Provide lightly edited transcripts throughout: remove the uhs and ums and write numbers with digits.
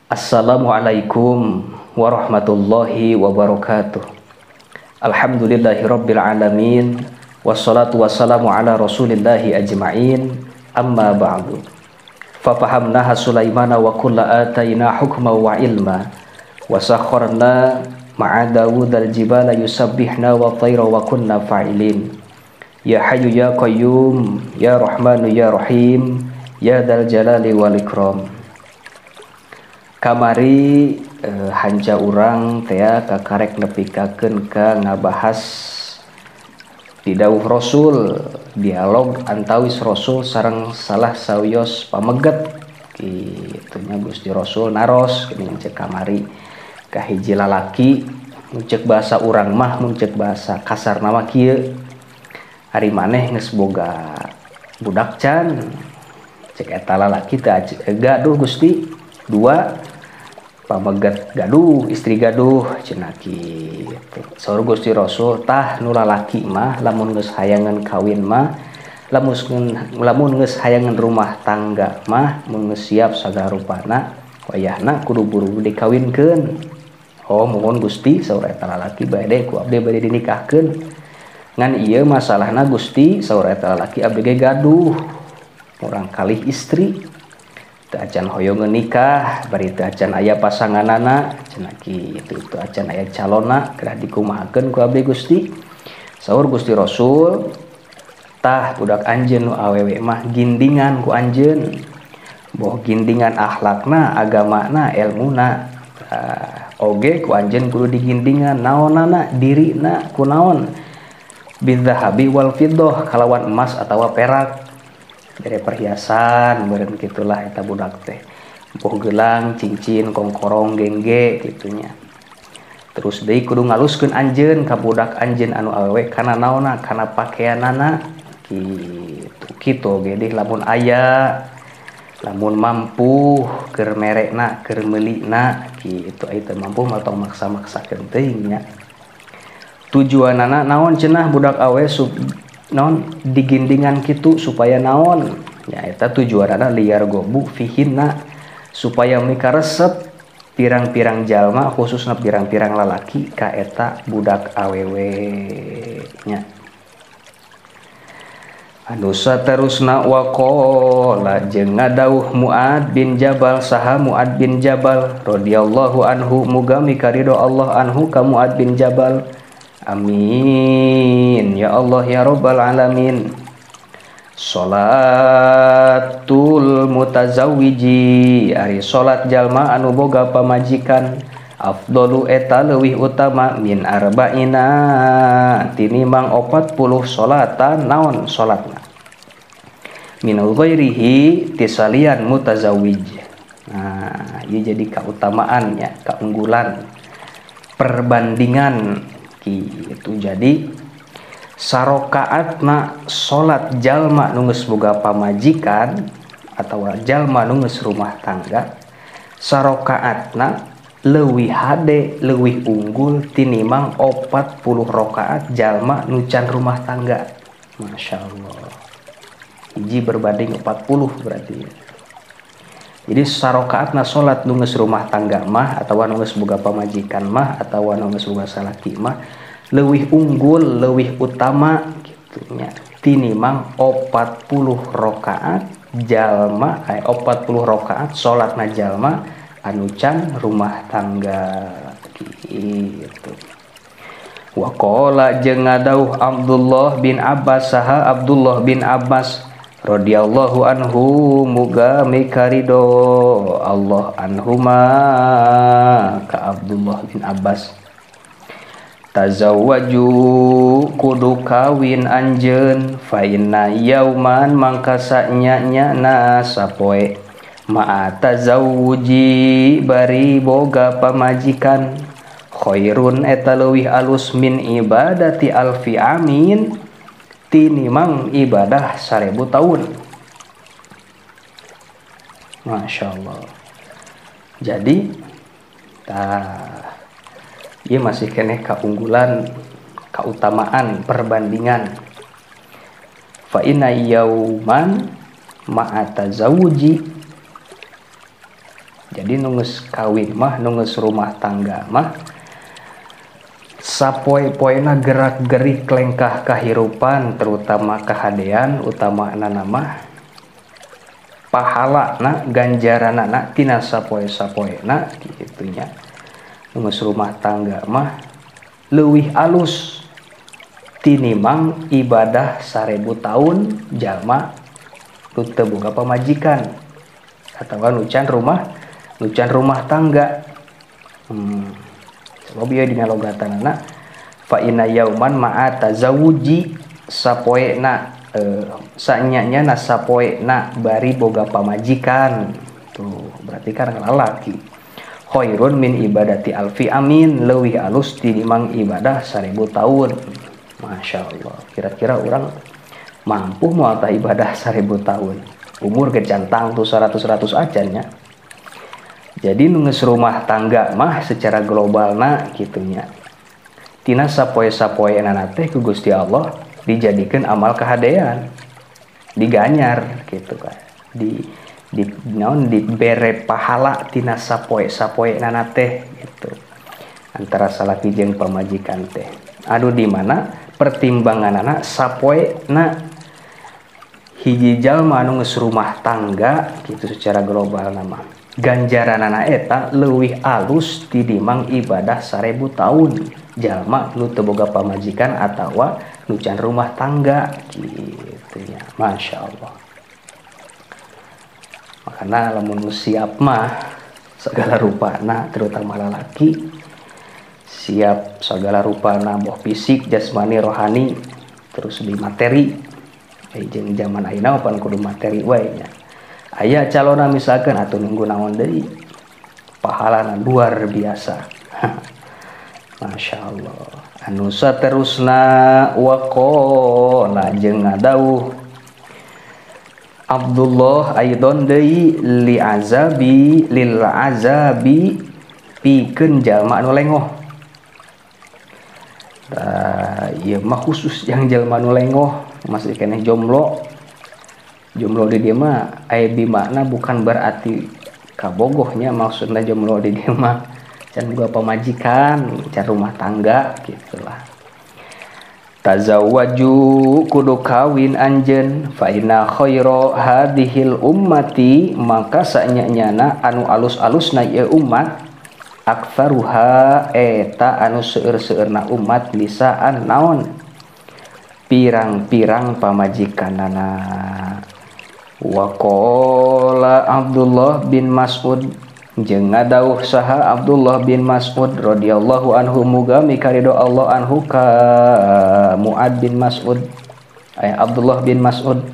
Assalamualaikum warahmatullahi wabarakatuh. Alhamdulillahi rabbil alamin. Wassalatu wassalamu ala rasulillahi ajma'in. Amma ba'du. Fafahamnaha Sulaimana wa kulla atayna hukma wa ilma. Wa sakharna ma'a Dawud al-jibala yusabbihna wa tayra wa kunna fa'ilin. Ya hayyu ya qayyum, ya rahmanu ya rahim, ya dzal jalali wal ikram. Kamari hanca urang tea kakarek nepikakeun ka ngabahas di dawuh Rasul, dialog antawis Rasul sareng salah sawios pameget kitu nya. Gusti Rasul naros geuning cek kamari ka hiji lalaki, mun cek bahasa urang mah, mun cek bahasa kasar nama kieu, "Ari maneh geus boga budak can?" Cek eta lalaki teh, "Gaduh, Gusti, dua." "Pameget gaduh, istri gaduh?" cenah kitu. Saur Gusti Rasul, "Tah, nu lalaki mah lamun geus hayangan kawin mah, lamun geus hayangan rumah tangga mah, mun geus siap sagala rupana, wayahna kudu buru dikawinkeun." "Oh, mohon Gusti," saur eta lalaki, "bade ku abdi bade dinikahkeun. Ngan ieu masalahna, Gusti," saur eta lalaki, "abdi ge gaduh murang kalih istri, teu acan hoyong nikah, bari teu acan aya pasanganana," cenah kitu, "teu acan aya calonna, kedah dikumahakeun ku abdi, Gusti?" Saur Gusti Rasul, "Tah, budak anjeun nu awewe mah gindingan ku anjeun, boh gindingan akhlakna, agamana, elmuna. Tah, oge ku anjeun kudu digindingan naonana, dirina. Ku naon? Bidzahabi wal fiddah, kalawan emas atawa perak, dari perhiasan meureun kitulah eta budak teh, boh gelang, cincin, kongkorong, gengge kitunya. Terus deui kudu ngaluskeun anjeun ka budak anjeun anu awewe kana naonna, kana pakeanana kitu. Kitu oge deh lamun aya, lamun mampu keur merekna, keur meulina kitu. Aya teu mampu mah tong maksa-maksakeun teuing nya. Tujuanana naon cenah budak awe naon digindingan kitu, supaya naon ya? Eta tujuanana liyargobu fihinna, supaya mikaresep pirang-pirang jalma, khususna pirang-pirang lalaki, ka eta budak awewe nya." Anu saterusna, waqala, jeung ngadawuh Muad bin Jabal, saha Muad bin Jabal, radhiyallahu anhu, muga mikaridho Allah, anhu ka Muad bin Jabal. Amin ya Allah ya rabbal alamin. Salatul mutazawwiji, ari salat jalma anu boga pamajikan, afdalu, eta leuwih utama, min arba'ina, tinimang 40 salatan, naon salatna, min ghairihi, tisalian mutazawwij. Nah, ieu jadi kautamaannya, keunggulan, perbandingan gitu. Jadi sarokaatna salat jalma nu geus boga pamajikan atau jalma nu geus rumah tangga, sarokaatna leuwih hade, leuwih unggul tinimang 40 rakaat jalma nu can rumah tangga. Masya Allah, hiji berbanding 40 berarti ya. Jadi sarokaatna salat nu geus rumah tangga mah atau nu geus boga pamajikan mah atau nu geus boga salaki mah leuwih unggul, leuwih utama gitu nya, tinimang 40 rakaat jalma, 40 rakaat salatna jalma anu can rumah tangga gitu. Waqala, jeung ngadawuh Abdullah bin Abbas, saha Abdullah bin Abbas, radhiyallahu anhu, muga mikarido Allah, anhuma ka Abdullah bin Abbas. Tazawwaju, kudu kawin anjeun, fa inna yauman, mangka sanya-nyana sapoe, ma'a tazawuji, bari boga pamajikan, khairun, eta leuwih alus, min ibadati alfi amin, tinimang ibadah 1000 tahun. Masya Allah. Jadi tah, ieu masih keneh keunggulan, keutamaan, perbandingan. Fa inna yauman ma'a tazawuji. Jadi Jadi nu geus kawin mah, nu geus rumah tangga mah sapoe-poena gerak-gerik lengkah kahirupan, terutama kahadean utamana mah pahalana ganjaranana tina sapoe-sapoena kitu nya. Nu geus rumah tangga mah leuwih alus tinimang ibadah 1000 tahun jalma nu teu boga pamajikan atawa nu can rumah tangga. Sebab ieu dina logatanana fa inna yauman ma'a tazawuji sapoena sanyanya na sapoena bari boga pamajikan. Tuh berarti kan lalaki. Khairun min ibadati alfi amin, leuwih alus tinimang ibadah 1000 tahun. Masya Allah, kira-kira orang mampu moal tah ibadah 1000 tahun. Umur gecantang tuh 100-100 acannya. Jadi nu geus rumah tangga mah secara globalna kitunya. Tina sapoe-sapoena teh ku Gusti Allah dijadikeun amal kahadean. Diganyar gitu kan. Di naon dibere pahala tina sapoe-sapoena teh gitu. Antara salaki jeung pamajikan teh. Anu di mana pertimbanganana sapoena hiji jalma anu geus rumah tangga gitu secara global nama. Ganjaranana eta leuwih alus tidimang ibadah 1000 tahun jalma nu teu boga pamajikan atawa nu can rumah tangga gitu nya. Masya Allah. Makana lamun nu siap mah segala rupana, terutama lalaki siap segala rupana boh fisik, jasmani, rohani, terus di materi. Jeung zaman ayeuna pan kudu materi wae nya. Aya calona misalkan atau nunggu naon deui, pahalana luar biasa. Masya Allah. Anu saterusna waqala jeung ngadauh Abdullah aidon deui li azabi lil azabi pikeun jalma anu lengoh. Tah ieu mah khusus yang jalma anu lengoh masih keneh jomblo. Jomblo di dia mah aya bimakna bukan berarti kabogohnya, maksudna jomblo di dia mah can boga pamajikan, can rumah tangga gitulah. Tazawwaju kudu kawin anjeun fa inna khaira hadhil ummati, maka sanyanyana anu alus-alusna ieu umat aktsaruha eta anu seueur-seueurna umat lisaan naon pirang-pirang pamajikanana. Wa qala Abdullah bin Mas'ud jeung ngadauh saha Abdullah bin Mas'ud radhiyallahu anhu muga mikaridho Allah anhu ka Mu'ad bin Mas'ud Abdullah bin Mas'ud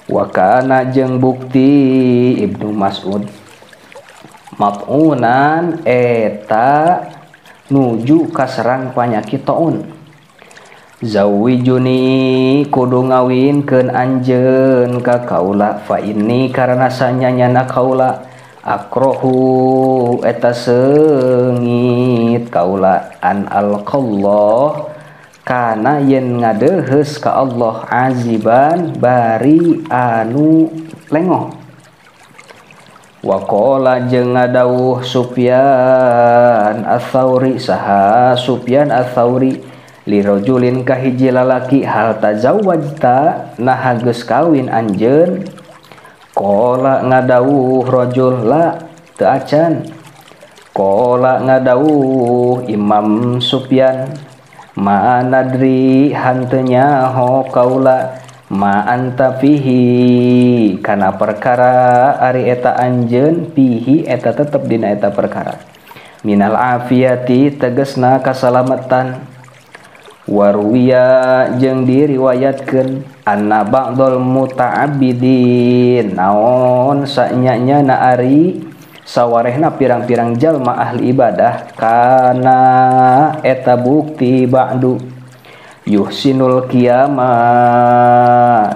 wa kana jeung bukti Ibnu Mas'ud mat'unan eta nuju kaserang panyakit taun. Zawijuni kudu ngawinkeun anjeun ka kaula fa inni karana sanyanyana kaula akrohu eta seungit kaula an alqallah kana yen ngadeuheus ka Allah aziban bari anu lengoh. Wa qala jeung ngadawuh Sufyan Ats-Tsauri saha Sufyan Ats-Tsauri lirajulin kahiji lalaki hal tazawwajta nah geus kawin anjeun. Qala ngadawuh rajul la teu acan. Qala ngadawuh Imam Sufyan ma nadri hanteu nyaho kaula ma anta fihi kana perkara ari eta anjeun fihi eta tetep dina eta perkara minal afiyati tegesna kasalamatan. Warwiya jeung diriwayatkeun anna ba'dal muta'abbidin naon sanyanya na ari sawarehna pirang-pirang jalma ahli ibadah kana eta bukti ba'du yuhsinul qiyama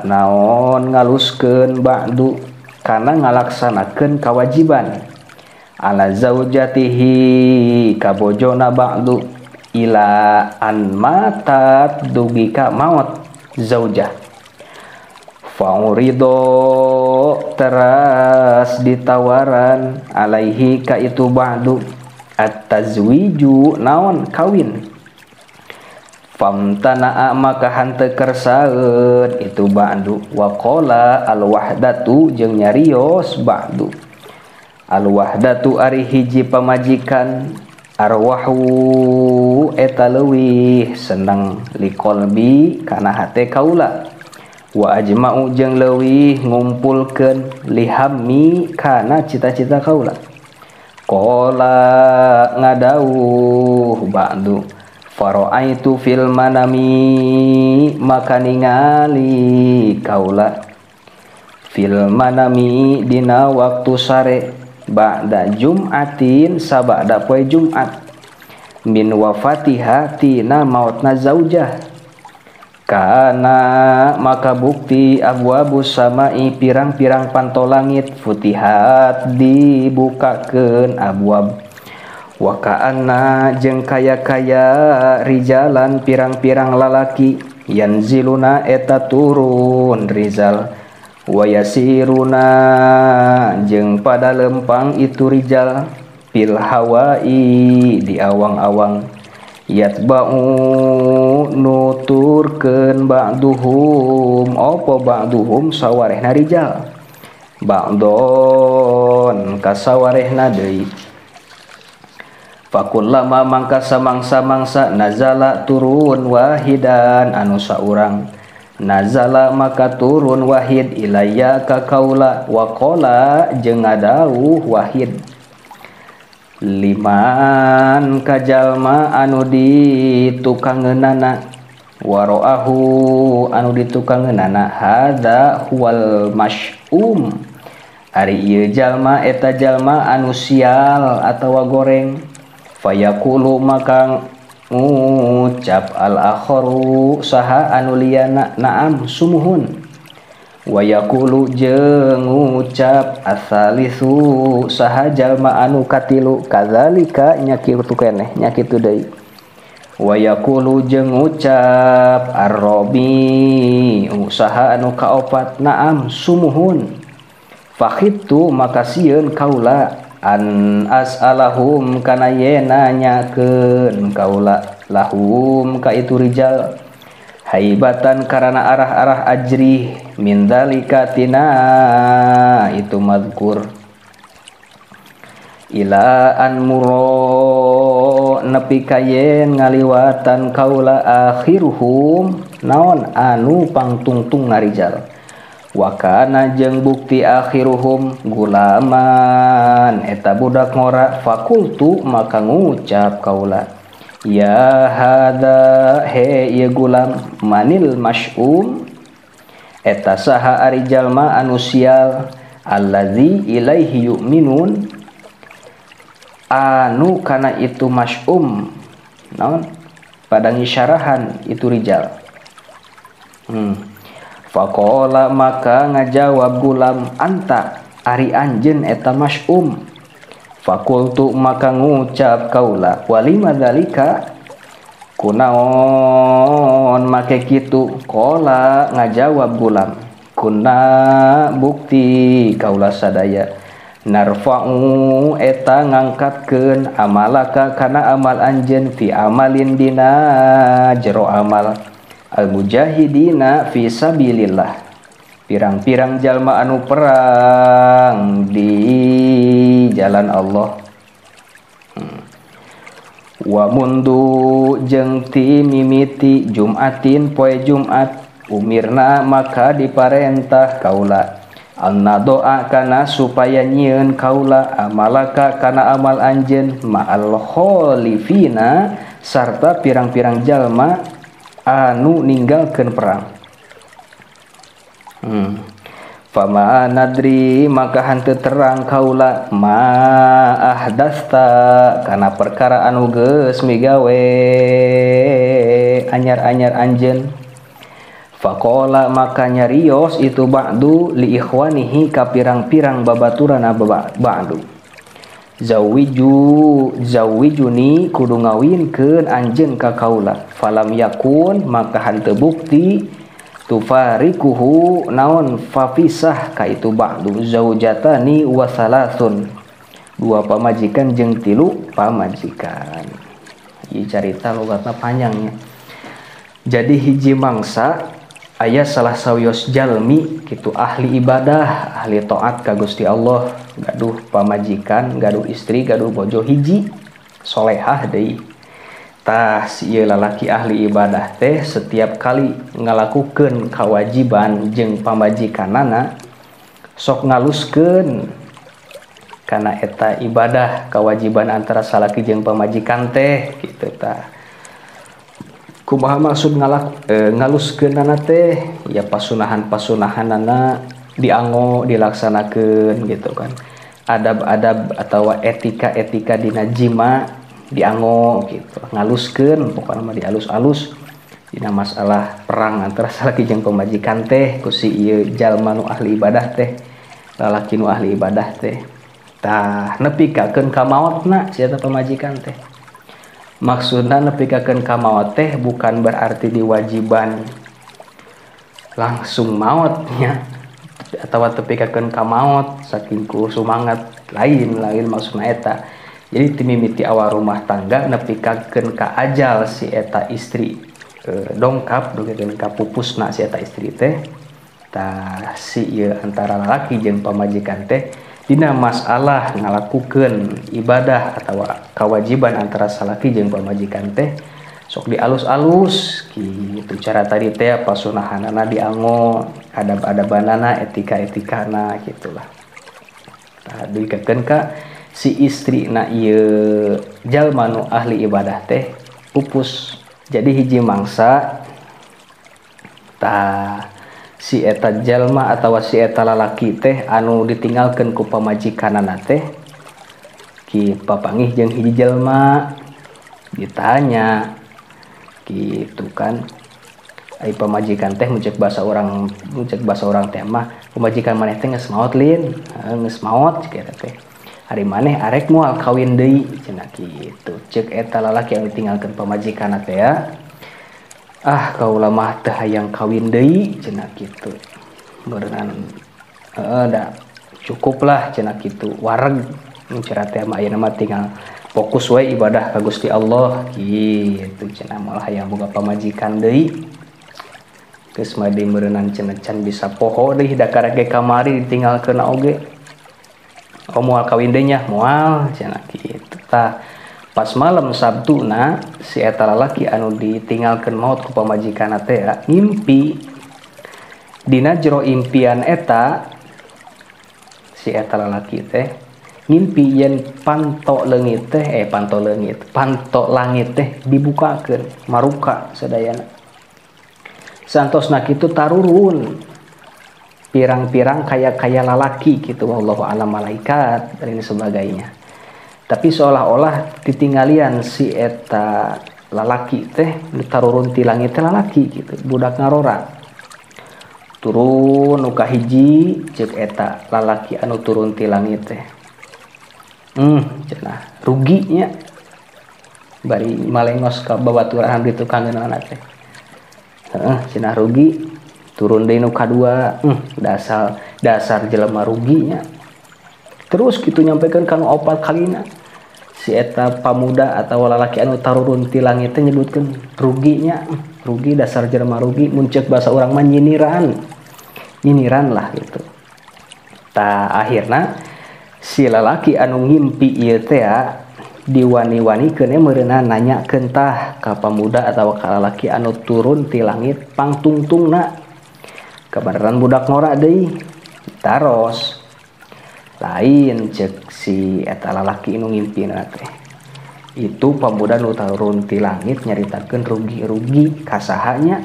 naon ngaluskeun ba'du kana ngalaksanakeun kawajiban ala zaujatihi kabojona ba'du ila an matat dugi ka maot zaujah. Fa'urido teras ditawaran alaihi ka itu ba'du at-tazwiju naon kawin. Famtana'a maka hanteu kersaeun itu ba'du wa qala al-wahdatu jeung nyarios ba'du al-wahdatu ari hiji pamajikan arwahu eta leuwih seneng liqalbi kana hate kaula wa ajma'u jeung leuwih ngumpulkeun lihammi kana cita-cita kaula. Qala ngadauh ba'du fara'aitu fil manami maka ningali kaula fil manami dina waktu sare ba'da jum'atin sabada poe Jumat min wafatiha tina mautna zaujah kana maka bukti abwabus samai pirang-pirang panto langit futihat dibukakeun abwab wa ka'anna jeung kaya-kaya rijalan pirang-pirang lalaki yanziluna eta turun rizal wa yasiruna jeung pada lempang itu rijal fil hawai di awang-awang yatba'u nuturkeun ba'duhum apa ba'duhum sawarehna rijal ba'don kasawarehna deui. Fakullama mangka samangsa-mangsa nazala turun wahidan anu saurang nazala maka turun wahid ilayya ka kaula wa qala jeung ngadauh wahid liman kajalma anu ditukangeunana waroahu anu ditukangeunana hadza huwal masy'um ari ieu jalma eta jalma anu sial atawa goreng. Fayaqulu maka ngucap al-akharu saha anu liyana na'am sumuhun wa yaqulu jeung ngucap asalisu saha jalma anu katilu kadzalika nya kitu keneh nya kitu deui wa yaqulu jeung ngucap arrabi saha anu kaopat na'am sumuhun fakhittu maka sieun kaula an as'alahum kana yen nanyakeun kaula lahum ka itu rijal haibatan karana arah-arah ajrih min dzalika tina itu madkur ila an muro nepi ka yen ngaliwatan kaula akhiruhum naon anu pangtungtung ngarijal wa kana jeung bukti akhiruhum gulaman eta budak ngora fakultu maka ngucap kaula ya hadza he ieu gulam manil masy'um eta saha ari jalma anu sial allazi ilaihi yu'minun anu kana itu masy'um naon pada ngisyarahan itu rijal. Faqala maka ngajawab gulam anta ari anjeun eta masy'um fakultu maka ngucap kaula walima dzalika kunaon make kitu qala ngajawab gulam kuna bukti kaula sadaya narfa'u eta ngangkatkeun amalaka kana amal anjeun fi amalin dina jero amal al-mujahidina fi sabilillah pirang-pirang jalma anu perang di jalan Allah. Wa mundu jeung ti mimiti Jumatin poe Jumat umirna maka diparentah kaula anna doa kana supaya nyieun kaula amalaka kana amal anjeun ma'al khalifina sarta pirang-pirang jalma anu ninggalkeun perang. Fama nadri maka hanteu terang kaula ma ahdasta kana perkara anu geus migawe anyar-anyar anjeun. Faqala maka nyarios itu ba'du li ikhwanihi ka pirang-pirang babaturana ba'du. Zawijuni kudu ngawinkeun anjeun ka kaula. Falam yakun maka hanteu bukti Tufarikuhu naon fafisah ka itu ba'du zaujatani wa thalathun, dua pamajikan jeung tilu pamajikan. Ieu carita logatna panjangnya. Jadi hiji mangsa aya salah sawios jalmi kitu ahli ibadah, ahli taat ka Gusti Allah, gaduh pamajikan, gaduh istri, gaduh bojo hiji, solehah deui. Tah si ieu lalaki ahli ibadah teh setiap kali ngalakukeun kewajiban jeung pamajikanana sok ngaluskeun kana eta ibadah kewajiban antara salaki jeung pamajikan teh kitu tah. Kumaha maksud ngaluskeunana teh ya pasunahan-pasunahanana dianggo dilaksanakeun gitu kan. Adab-adab atawa etika-etika dina jima dianggo gitu, ngaluskeun pokona mah dialus-alus dina masalah perang antara salaki jeung pamajikan teh ku si ieu jalma nu ahli ibadah teh, lalaki nu ahli ibadah teh. Tah nepi kakeun ka maotna si eta pamajikan teh. Maksudna nepi kakeun ka maot teh bukan berarti diwajiban langsung maotnya atawa tepi kakeun ka maot saking ku sumangat, lain-lain maksudna eta. Jadi timimiti awal rumah tangga nepi kakeun ka ajal si eta istri dongkap dongkeun ka pupusna si eta istri teh. Tah si ieu antara lalaki jeung pamajikan teh dina masalah ngalakukeun ibadah atawa kewajiban antara salaki jeung pamajikan teh sok dialus-alus gitu. Cara tadi teh pasunahanana diango, adab-adabanana, etika-etikana gitulah. Tah dikeun ka si istri na ieu jalma nu ahli ibadah teh pupus. Jadi hiji mangsa tah si eta jalma atawa si eta lalaki teh anu ditinggalkeun ku pamajikanana teh ki papangih jeung hiji jalma ditanya gitu kan. Ai pamajikan teh muncul bahasa orang teh mah pamajikan maneh teh geus maot lin, geus maot cek eta teh. Ari maneh arek moal kawin deui cenah kitu. Ceuk eta lalaki anu ditinggalkeun pamajikanna teh ya. Ah kaula mah teu hayang kawin deui cenah kitu. Beureunan heueuh da cukuplah cenah kitu wareg mun cara teh mah ayeuna mah tinggal fokus we ibadah ka Gusti Allah kitu cenah, moal hayang boga pamajikan deui. Geus mah deui meureunnan cenah can bisa poho deui da karek ge kamari ditinggalkeun oge. Oh moal kawin deui nya, moal cenah kitu. Tah pas malam Sabtuna si eta lalaki anu ditinggalkeun maot ku pamajikanna teh ngimpi. Dina jero impian eta si eta lalaki teh ngimpi yen panto leungit teh panto langit teh dibukakeun maruka sadayana. Santosna kitu tarurun pirang-pirang kaya-kaya lalaki gitu, wallahu alam malaikat dan ini sebagainya. Tapi seolah-olah ditinggalian si eta lalaki teh tarurun ti langit teh lalaki gitu, budak ngarora. Turun nu kahiji ceuk eta lalaki anu turun ti langit teh. Cenah ruginya bari malengos ka babaturan di tukangeunana teh. Heeh, cenah rugi. Turun deui nu kadua, dasar jelema ruginya. Terus kitu nyampekeun ka nu opat kalina. Si eta pamuda atawa lalaki anu tarurun ti langit teh nyebutkeun ruginya, rugi dasar jelema rugi, mun ceuk basa urang mah nyiniran. Nyiniran lah gitu. Tah akhirna si lalaki anu ngimpi ieu teh diwani-wanikeun meureunna nanyakeun tah ka pamuda atawa ka lalaki anu turun ti langit pangtungtungna. Kebenaran budak ngora deui taros lain cek si eta lalaki nu ngimpina teh. Itu pamuda nu turun ti langit nyaritakeun rugi-rugi ka sahanya.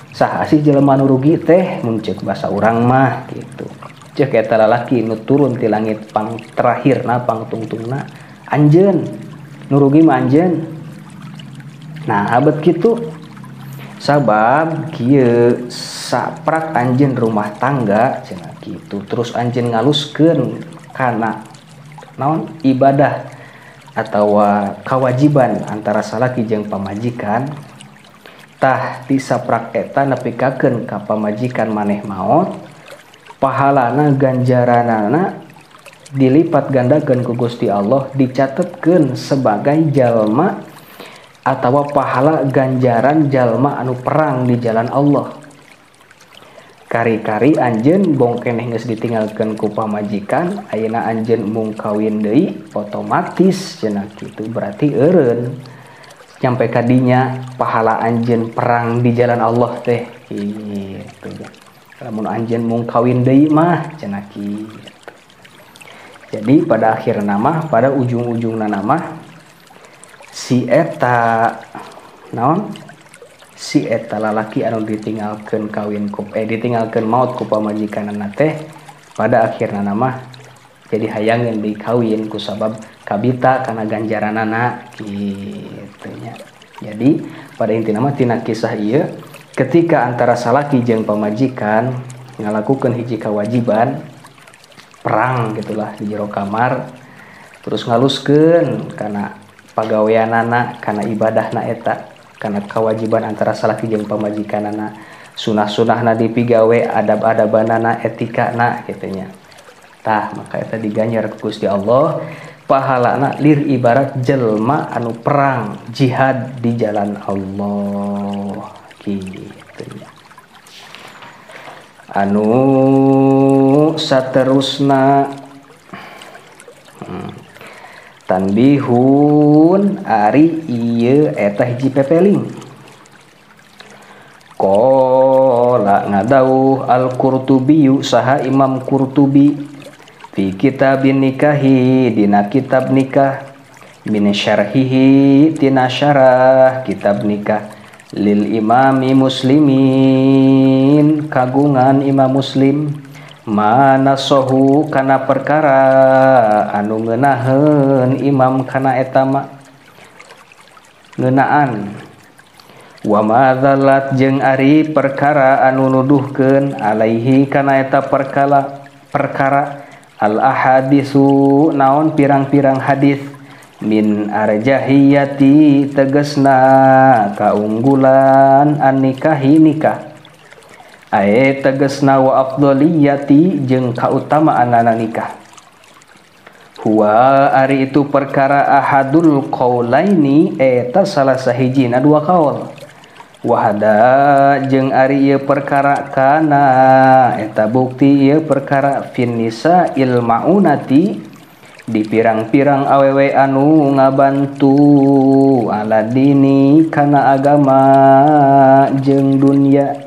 Saha sih jelema nu rugi teh mun ceuk basa urang mah gitu. Ceuk eta lalaki nu turun ti langit pang terakhirna pangtungtungna anjeun nu rugi mah anjeun. Nah abet kitu sabab kieu saprak anjeun rumah tangga cenah kitu terus anjeun ngaluskeun kana naon ibadah atawa kewajiban antara salaki jeung pamajikan Tah ti saprak eta nepikakeun ka pamajikan maneh maot, pahalana ganjaranana dilipat gandakeun ku Gusti Allah, dicatetkeun sebagai jalma atawa pahala ganjaran jalma anu perang di jalan Allah. Kari-kari anjeun bongkeneh geus ditinggalkeun ku pamajikan, ayeuna anjeun mung kawin deui otomatis cenah kitu berarti eureun nyampe ka dinya pahala anjeun perang di jalan Allah teh kitu. Lamun anjeun mung kawin deui mah cenah kitu. Jadi pada akhirna mah, pada ujung-ujungna mah si eta naon? Si eta lalaki anu ditinggalkeun kawin ku ditinggalkeun maut ku pamajikanna teh pada akhirna mah jadi hayangeun deui kawin ku sabab kabita kana ganjaranana kitu nya. Jadi pada intina mah tina kisah ieu ketika antara salaki jeung pamajikan ngalakukeun hiji kewajiban perang gitulah di jero kamar terus ngaluskeun kana pagaweanana kana ibadahna eta kana kewajiban antara salaki jeung pamajikanana, sunah-sunahna dipigawe, adab-adabanana, etikana kitu nya. Tah maka eta diganjar ku Gusti Allah pahalana lir ibarat jelma anu perang jihad di jalan Allah kitu nya. Anu saterusna tanbihun ari ieu eta hiji pepeling. Qala ngadauh al-Qurtubi saha Imam Qurtubi fi kitabin nikahi dina kitab nikah min syarhihi tina syarah kitab nikah lil imami muslimin kagungan Imam Muslim mana sohu kana perkara anu ngeunaheun imam kana eta ma ngeunaan wa madzalat jeung ari perkara anu nuduhkeun alaihi kana eta perkara al ahadisu naon pirang-pirang hadis min arjahiyati tegesna kaunggulan an nikahi nikah ae tegesna wa afdholiyati jeung kautamaanana nikah. Huwa ari itu perkara ahadul qaulaini eta salah sahijina dua kaul. Wahada jeung ari ieu perkara kana eta bukti ieu perkara fin nisa il maunati di pirang-pirang awewe anu ngabantu ala dini kana agama jeung dunya,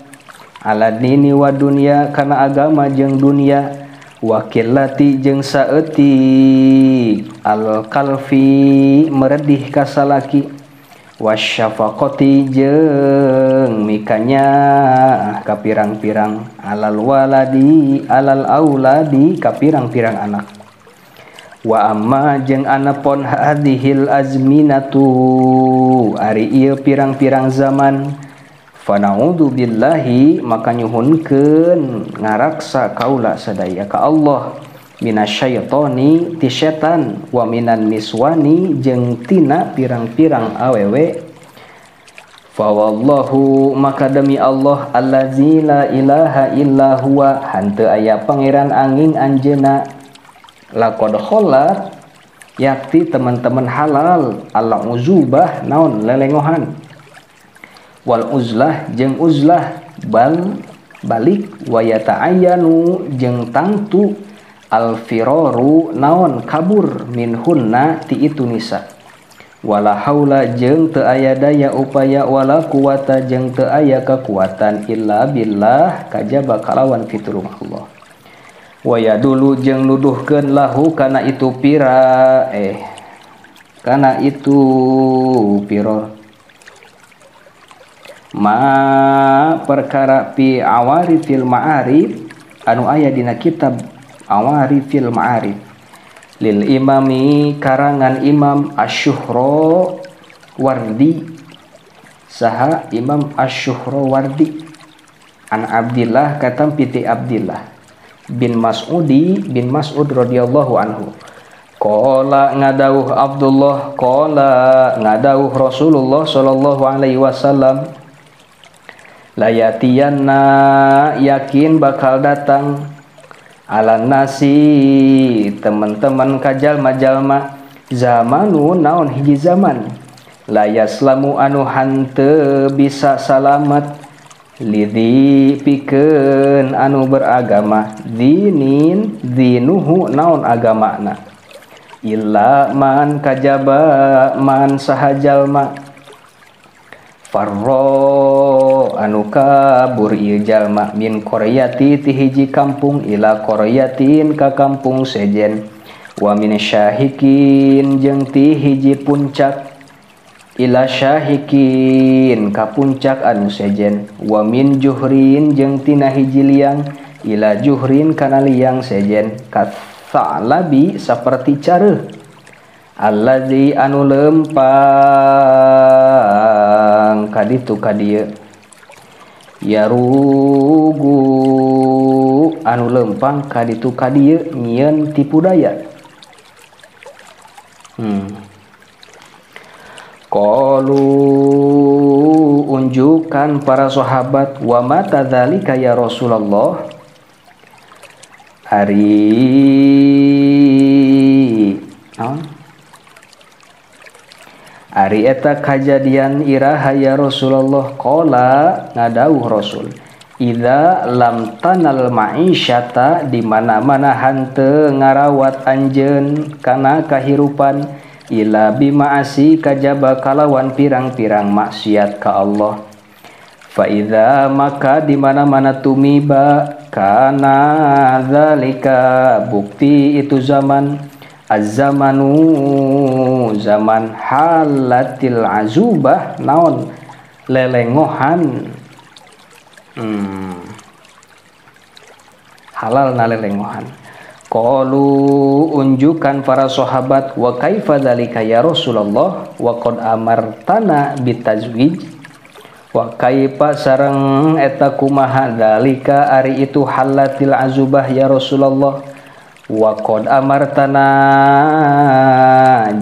ala dini wa dunya kana agama jeung dunya, wakilati jeung saeutik al kalfi meredih ka salaki, wasyafaqati jeung mikanya ka pirang-pirang alal waladi alal auladi ka pirang-pirang anak. Wa amma jeung anapon hadhil azminatu ari ieu pirang-pirang zaman fana'udzu billahi maka nyuhunkeun ngaraksa kaula sadaya ka Allah minasyaitoni ti setan wa minan niswani jeung tina pirang-pirang awewe. Fa wallahu maka demi Allah allazi la ilaha illa huwa hanteu aya pangeran angin anjeuna laqad khalat yakti teman-teman halal al uzubah naon lelengohan wal uzlah jeung uzlah bal balik wa yata'ayyanu jeung tangtu al firaru naon kabur minhunna ti itu nisa wala haula jeung teu aya daya upaya wala quwata jeung teu aya kekuatan illa billah kajaba kalawan pitulung Allah. Wa yadulu jeung nuduhkeun lahu kana itu pira kana itu piro ma perkara fi awarifil ma'arif anu aya dina kitab awarifil ma'arif lil imami karangan Imam Asy-Syuhra Wardi saha Imam Asy-Syuhra Wardi an Abdillah katam piti Abdillah bin Mas'udi bin Mas'ud radhiyallahu anhu qala ngadauh Abdullah qala ngadauh Rasulullah sallallahu alaihi wasallam Layatianna yakin bakal datang ala nasi teman-teman kajalma-jalma zamanu naon hiji zaman layaslamu anu hanteu bisa salamet lidhi pikeun anu beragama dinin dinuhu naon agamana illa man kajaba man sahajalma farro anu kabur ieu jalma min qaryati ti hiji kampung ila qaryatin ka kampung sejen wa min syahikin jeung ti hiji puncak ila syahikin ka puncak anu sejen wa min juhrin jeung tina hiji liang ila juhrin kana liang sejen katsalabi saperti careuh allazi anu lempang kaditu kadieu yarugu anu lempang kaditu kadieu nyieun tipu daya. Qalu unjukan para sahabat wa mata dzalika ya Rasulullah ari naon ari eta kajadian iraha ya Rasulullah qala ngadauh Rasul idza lam tanal ma'isyata di mana-mana hanteu ngarawat anjeun kana kahirupan ila bima'asi kajaba kalawan pirang-pirang maksiat ka Allah fa idza maka di mana-mana tumiba kana dzalika bukti itu zaman az-zamanu zaman halatil azubah naon lelengohan halal na lelengohan. Qalu unjukan para sahabat wa kaifa dzalika ya Rasulullah wa qad amartana bitazwij wa kaifa sareng eta kumaha dzalika ari itu halatil azubah ya Rasulullah wa qad amartana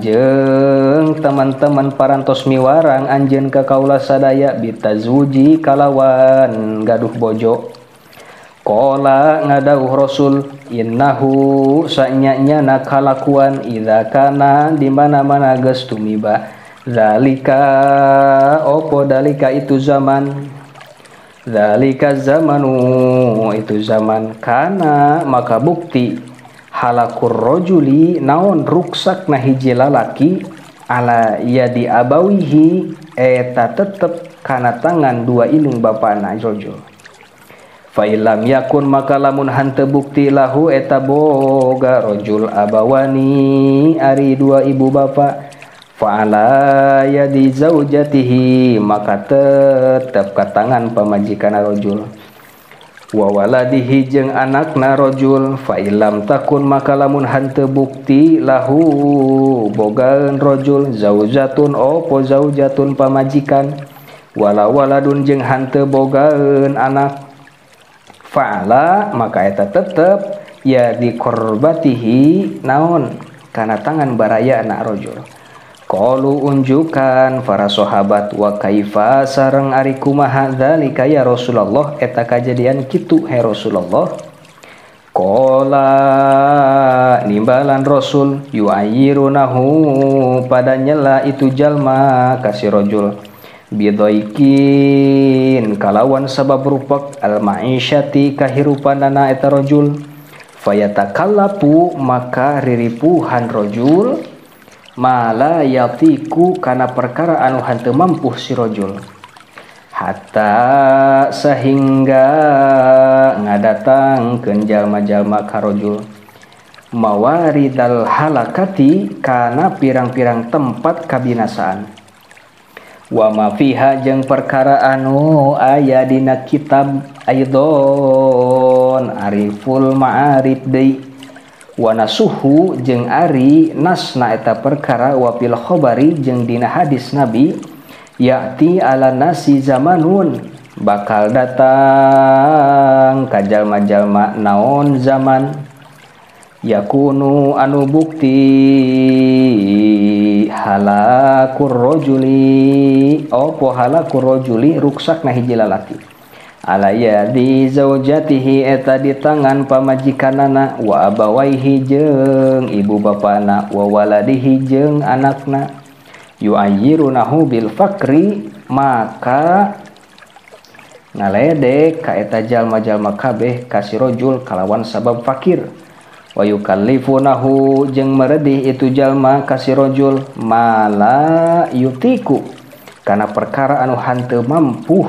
jeung teman-teman parantos miwarang anjeun ka kaula sadaya bitazwuji kalawan gaduh bojo. Qala ngadauh Rasul innahu sanyanya na kalakuan idza kana di mana-mana geus tumiba zalika opo dalika itu zaman zalika zamanu itu zaman kana maka bukti halakur rajuli naon ruksak na hiji lalaki ala yadi abawihi eta tetep kana tangan dua ilung bapana rajul. Fa illam yakun maka lamun hanteu bukti lahu eta boga rajul abawani ari dua ibu bapa fa ala yadi zaujatihi maka tetep ka tangan pamajikan rajul wa waladihi jeung anakna rajul fa illam takun maka lamun hanteu bukti lahu bogaeun rajul zaujatun opo zaujatun pamajikan wala waladun jeung hanteu bogaeun anak fa'ala maka eta tetep ya dikorbatihi naon kana tangan baraya anak rajul. Qalu unjukan para sahabat wa kaifa sareng ari kumaha dzalika ya Rasulullah eta kajadian kitu he Rasulullah. Qala nimbalan Rasul yu'ayyirunahu pada nyela itu jalma kasih rajul bidaikin kalawan sabab rupak al ma'isyati kahirupanana eta rajul fayatakallapu maka riripuhan rajul mala yatiku kana perkara anu hanteu mampu si rajul hatta sehingga ngadatangkeun jalma-jalma ka rajul mawaridal halakati kana pirang-pirang tempat kabinasaan wa ma fiha jeung perkara anu aya dina kitab aidon ariful ma'arif deui wa nasuhu jeung ari nasna eta perkara wa fil khabari jeung dina hadis nabi ya'ti ala nasi zamanun bakal datang ka jalma-jalma naon zaman yakunu anu bukti halakur rajuli opo halakur rajuli ruksakna hiji lalaki Ala yadi zaujatihi eta di tangan pamajikanana wa abawaihi jeung ibu bapana wa waladihi jeung anakna yu'ayyirunahu bil fakri maka ngaledek ka eta jalma-jalma kabeh ka si rajul kalawan sabab fakir wa yukallifunahu jeung meredih itu jalma ka si rajul mala yutiku kana perkara anu hanteu mampu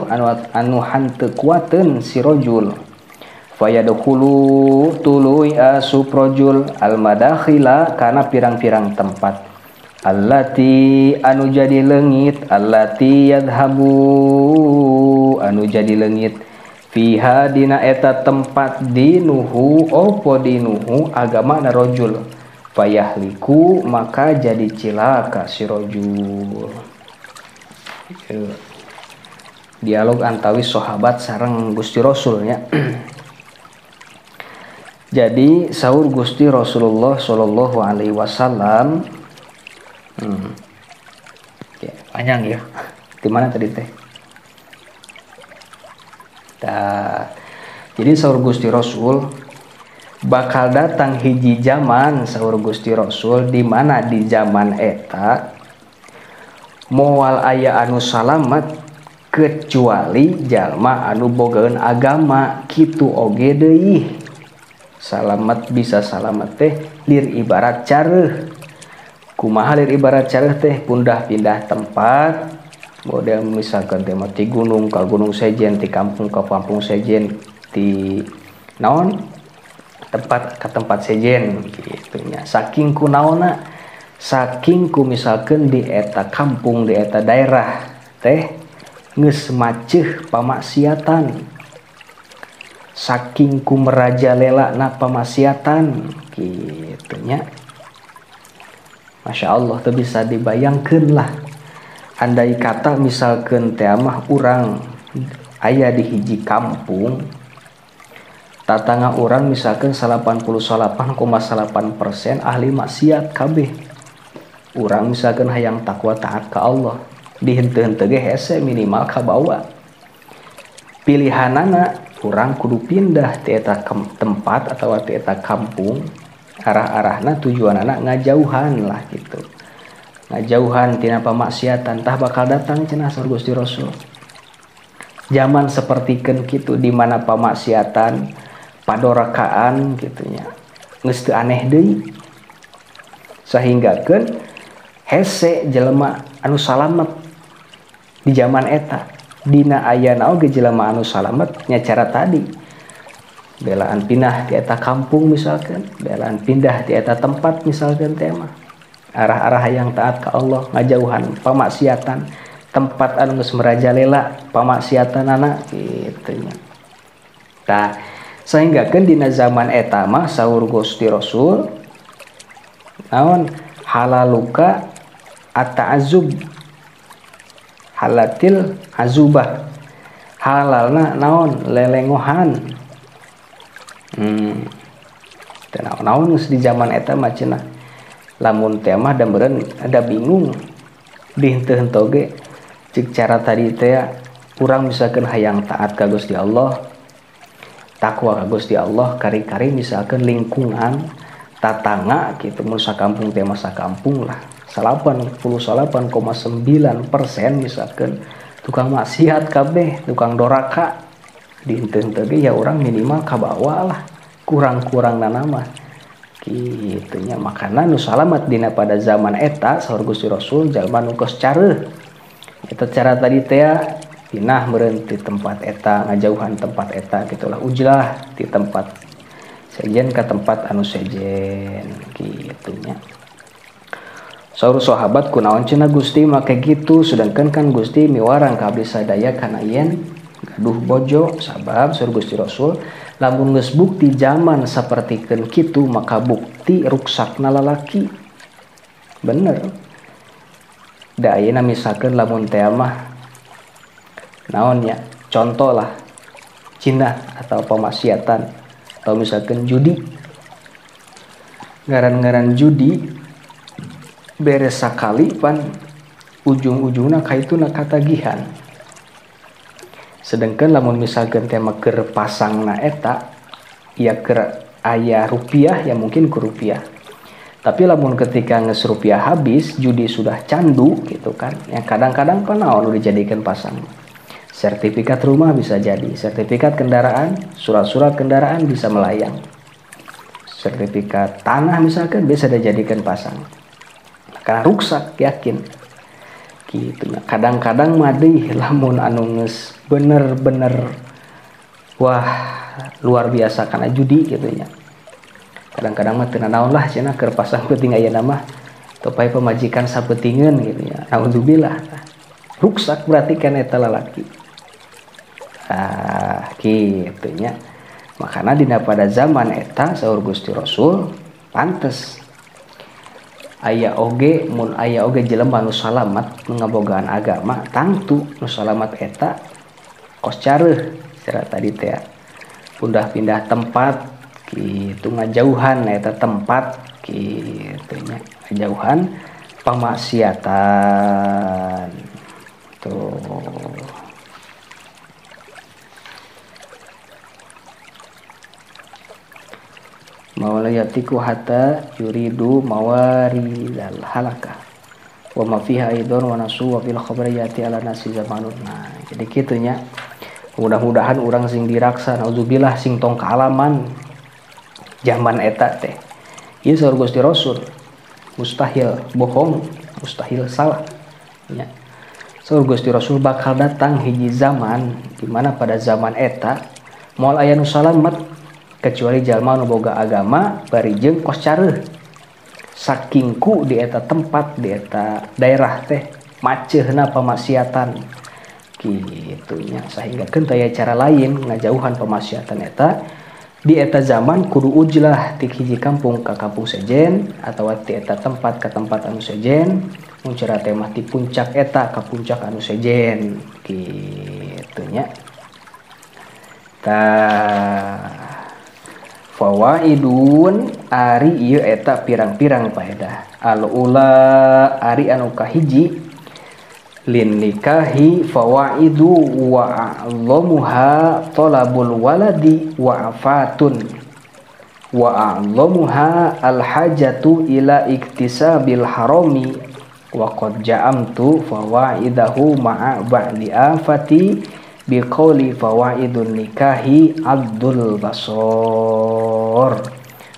anu hanteu kuateun si rajul fayadkhulu tuluy asub rajul al madakhila kana pirang-pirang tempat allati anu jadi leungit allati yadhhabu anu jadi leungit fiha dina eta tempat dinuhu opo dinuhu agama na rajul fayahliku maka jadi cilaka si rajul. Dialog antawis sahabat sareng Gusti Rasulnya. Jadi saur Gusti Rasulullah sallallahu alaihi wasallam. Ya, panjang ya. Di mana tadi teh? Nah, jadi saur Gusti Rasul bakal datang hiji zaman saur Gusti Rasul di mana di zaman eta moal aya anu salamet kecuali jalma anu bogaeun agama kitu oge deui. Salamet bisa salamet teh lir ibarat careuh. Kumaha lir ibarat careuh teh pundah pindah tempat model misalkan teh ti gunung ka gunung sejen, ti kampung ka kampung sejen, ti naon tempat ka tempat sejen kitu nya. Saking kunaonna, saking ku misalkan di eta kampung di eta daerah teh geus maceuh pamaksiatan, saking ku merajalela na pamaksiatan kitu nya. Masya Allah teu bisa dibayangkeun lah. Andai kata misalkan teh mah urang aya di hiji kampung, tatangga urang misalkan 88,8% ahli maksiat kabeh. Urang misalkan hayang takwa taat ka Allah, dihenteu-henteu ge hese minimal kabawa. Pilihanana urang kudu pindah ti eta tempat atawa ti eta kampung, arah-arahna tujuanana ngajauhan lah gitu. Ngajauhan tina pamaksiatan tah bakal datang cenah saur Gusti Rasul. Zaman sapertikeun kitu di mana pamaksiatan, padorakaan kitu nya. Geus teu aneh deui. Sahinggakeun hese jelema anu salamet di zaman eta. Dina ayana oge jelema anu salamet nya cara tadi. Belaan pindah di eta kampung misalkan, belaan pindah di eta tempat misalkan teh mah. Arah-arah yang taat ka Allah, ngajauhan pamaksiatan, tempat anu geus merajalela pamaksiatanana kitu nya. Tah, sahinggakeun dina zaman eta mah saur Gusti Rasul naon halaluka at-ta'azzub halatil azubah, halalna naon lelengohan. Teu naon-naon geus di zaman eta mah cenah. Lamun teh mah da meureun ada bingung di henteu-henteu ge cik cara tadi teh urang misalkan hayang taat ka Gusti Allah, takwa ka Gusti Allah, kari-kari misalkan lingkungan tatangga gitu mun sakampung teh mah sakampung lah 88,9% misalkan tukang maksiat kabeh, tukang doraka, di henteu-henteu ge ya urang minimal kabawa lah, kurang-kurangna mah kitu nya. Makana nu salamet dina pada zaman eta saur Gusti Rasul jalma nu geus careuh. Eta cara tadi teh pinah meureun ti tempat eta, ngajauhan tempat eta gitulah, ujlah ti tempat sejen ka tempat anu sejen kitu nya. Saur sahabat kunaon cenah Gusti make kitu, sedangkan kan Gusti miwarang ka abdi sadaya kana yen gaduh bojo. Sabab saur Gusti Rasul lamun geus bukti zaman sapertikeun kitu maka bukti ruksakna lalaki. Bener. Da ayeuna misalkeun lamun teh mah naon nya, contoh lah cinah atau pemaksiatan atau misalkan judi, ngaran-ngaran judi beres sakali pan ujung-ujungna kaituna katagihan. Sedangkan lamun misalkan tema keur pasangna eta ya keur aya rupiah ya mungkin ku rupiah. Tapi lamun ketika geus rupiah habis, judi sudah candu gitu kan. Yang kadang-kadang panaon nu dijadikan pasang. Sertifikat rumah bisa jadi, sertifikat kendaraan, surat-surat kendaraan bisa melayang. Sertifikat tanah misalkan bisa dijadikan pasang. Karena ruksak yakin. Gitu. Nah, kadang-kadang madih lamun anu geus bener-bener wah luar biasa karena judi gitu nya. Kadang-kadang mah teu nanaon lah cenah keur pasang penting aya mah topai pemajikan sapetingeun gitu nya. Naudzubillah. Ruksak berarti kan eta lalaki. Ah kitu nya. Makana dina pada zaman eta saur Gusti Rasul pantes aya oge mun aya oge jelema nu salamat ngabogaan agama tangtu nu salamat eta kos careuh secara tadi teh pindah-pindah tempat gitu ngajauhan eta tempat kitu nya ngajauhan pemaksiatan tuh. Mawalayatiku hatta yuridu mawaridal halakah wa ma fiha aidon wa nasu wa fil khabariyati ala nasi zamanun. Nah, jadi kitu nya. Mudah-mudahan urang sing diraksa naudzubillah sing tong kaalaman zaman eta teh. Ieu saur Gusti Rasul mustahil bohong, mustahil salah nya. Saur Gusti Rasul bakal datang hiji zaman di mana pada zaman eta moal aya nu salamet kecuali jalma nu boga agama bari jeung kos careuh. Saking ku di eta tempat di eta daerah teh maceuhna pamaksiatan kitu nya, sehingga keun taya cara lain ngajauhan pemaksiatan eta di eta zaman kudu ujlah ti hiji kampung ka kampung sejen atawa ti eta tempat ka tempat anu sejen, mun cara teh mah ti puncak eta ka puncak anu sejen kitu nya. Tah fawaidun ari ieu eta pirang-pirang paedah. Al ula ari anu kahiji lin nikahi fawaidu wa a'lamuha talabul waladi wa afatun wa a'lamuha al hajatu ila iktisabil harami wa qad ja'amtu fawaidahu ma'a ba'di afati biqauli fawaidun nikahi abdul basor.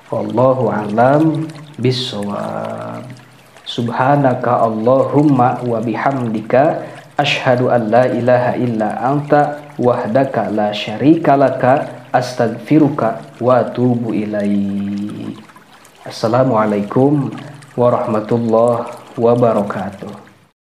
Wallahu a'lam bissawab. Subhanaka Allahumma wa bihamdika asyhadu an la ilaha illa anta wahdaka la syarika laka astaghfiruka wa atubu ilaik. Assalamualaikum warahmatullahi wabarakatuh.